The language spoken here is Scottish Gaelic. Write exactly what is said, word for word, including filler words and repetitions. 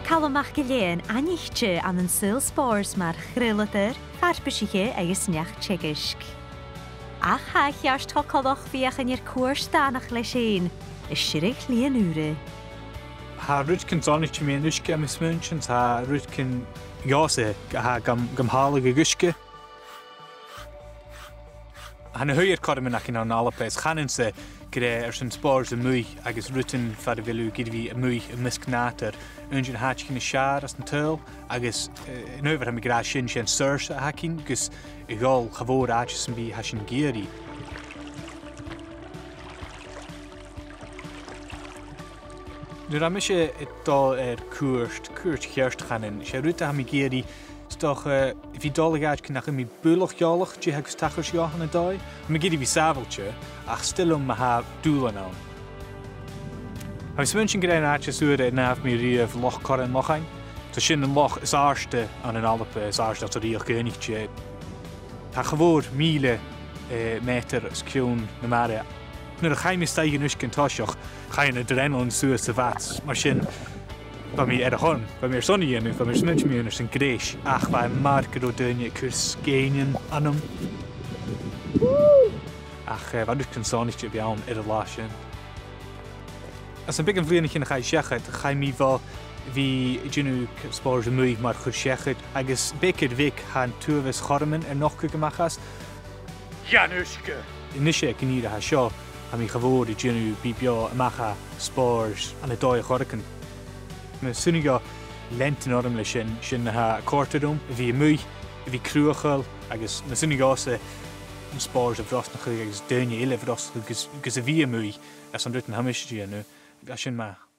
Calum MacIlleathain aithnichte ann an saoghal spòrs mar chraoladair, farpaiseach agus neach-teagaisg. Ach tha e ceart cho coltach feuchainn air cuairt dànach leis fhèin, a' sireadh lìon ùra. Tha rudeigin sònraichte mu dheidhinn uisge, tha mi a' smaointinn, tha rudeigin dhòmhsa a tha gam, gam thàladh ag uisge. Tha na h-uimhir cothroman againn ann an Alba, is chanainn-sa gur e airson spòrs a-muigh agus rudan far a bheil thu ag iarraidh a bhith a-muigh am measg nàdair, aon de na h-àiteachan as fheàrr san t-saoghal, agus, eh, an uair a tha mi ag ràdh sin, 's e an saorsa a th' againn, gus a dhol cha mhòr àite sam bith a tha sinn ag iarraidh. Nuair a tha mise a' dol air cuairt, cuairt cheart chanainn, 's e rud a tha mi ag iarraidh, 's dòcha, a bhith a' dol a dh'àiteigin nach eil mi buileach eòlach dè tha gus tachairt dhomh ann an dòigh. Tha mi ag iarraidh a bhith sàbhailte, ach 's toil leam ma tha dùbhlan ann. Tha mi a' smaointinn gur e an t-àite as fhuaire a shnàmh mi a-riamh Loch Corran Lochain. Tha sin an loch as àirde ann an Alba, as àirde anns an Rìoghachd Aonaichte. Tha cha mhòr mìle, eh, meatair os cionn na mara. Nuair a chaidh mi a-staigh an uisge an toiseach, chaidh an adrenaline suas sa bhad. Mar sin, bha mi air a shon, bha mi airson a dhèanamh, bha mi air smaointinn mu dheidhinn airson greis, ach bha e mar gun robh daoine a' cur sgèinean annam. Ach, eh, bha e rudeigin sònraichte a bhith ann air an là sin. Anns na beagan bhliadhnaichean a chaidh seachad, chaidh mi bho bhith a' dèanamh spòrs a-muigh mar chur-seachad, agus beag air bheag tha an t-uabhas chothroman air nochdadh a-mach às. Dèan uisge! A-nise aig an ìre a tha seo, tha mi cha mhòr a' dèanamh bith-beò a-mach à spòrs ann an dòigh air choreigin. Ma 's urrainn dhomh leantainn orm leis sin, sin na tha a' còrdadh rium, a bhith a-muigh, a bhith cruthachail, agus ma 's urrainn dhòmhsa spòrs a bhrosnachadh agus daoine eile a bhrosnachadh gus, gus a bhith a-muigh, airson rudan a tha mise a' dèanamh, tha sin math.